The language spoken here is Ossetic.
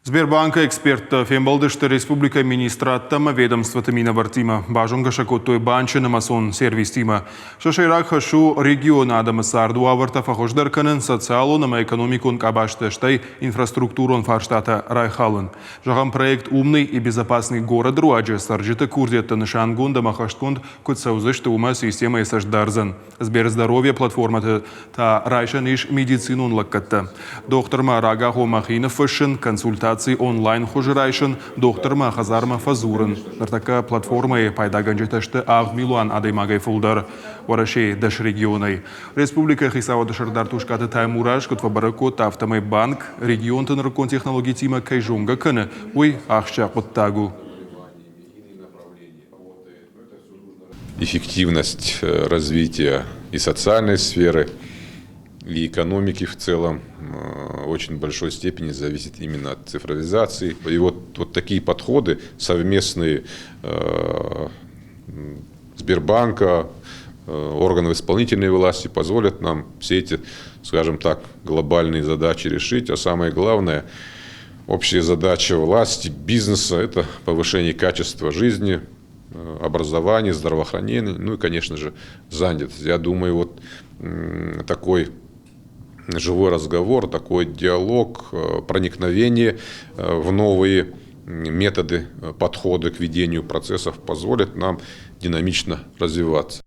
Сбербанкы эксперттӕ фембӕлдысты республикӕйы министрадтӕ ӕмӕ ведомствоты минӕвӕрттимӕ, базонгӕ сӕ кодтой банчы нымӕцон сервистимӕ. Сӕ сӕйраг хӕс у регионы адӕмы царды уавӕртӕ фӕхуыздӕр кӕнын, социалон ӕмӕ экономикон къабӕзты, стӕй инфраструктурон фарстатӕ райхалын. Зӕгъӕм, проект «Умный и безопасный город» руаджы цӕрджыты курдиӕттӕ нысангонд ӕмӕ хӕстгонд куыд цӕудзысты, уымӕ системӕйы цӕст дардзӕн. Сберздоровье платформӕты та райсӕн ис медицинон лӕггӕдтӕ. Дохтырмӕ рагагъоммӕ хи ныффыссын, консультаци онлайн хуызы райсын, дохтырмӕ хӕдзармӕ фӕдзурын. Ныртӕккӕ платформӕйы пайдагӕнджытӕ сты 7 милуан адӕймагӕй фылдӕр Уӕрӕсейы 10 регионӕй. Республикӕйы хицауады сӕрдар Тускъаты Таймураз куыд фӕбӕрӕг кодта, афтӕмӕй банк регионты нырыккон технологитимӕ кӕй зонгӕ кӕны, уый ахсджиаг хъуыддаг у. Эффективность развития и социальной сферы, и экономики в целом в очень большой степени зависит именно от цифровизации. И вот такие подходы совместные Сбербанка, органов исполнительной власти позволят нам все эти, скажем так, глобальные задачи решить. А самое главное, общая задача власти, бизнеса – это повышение качества жизни, образования, здравоохранения, ну и, конечно же, занятость. Я думаю, вот такой живой разговор, такой диалог, проникновение в новые методы, подходы к ведению процессов позволят нам динамично развиваться.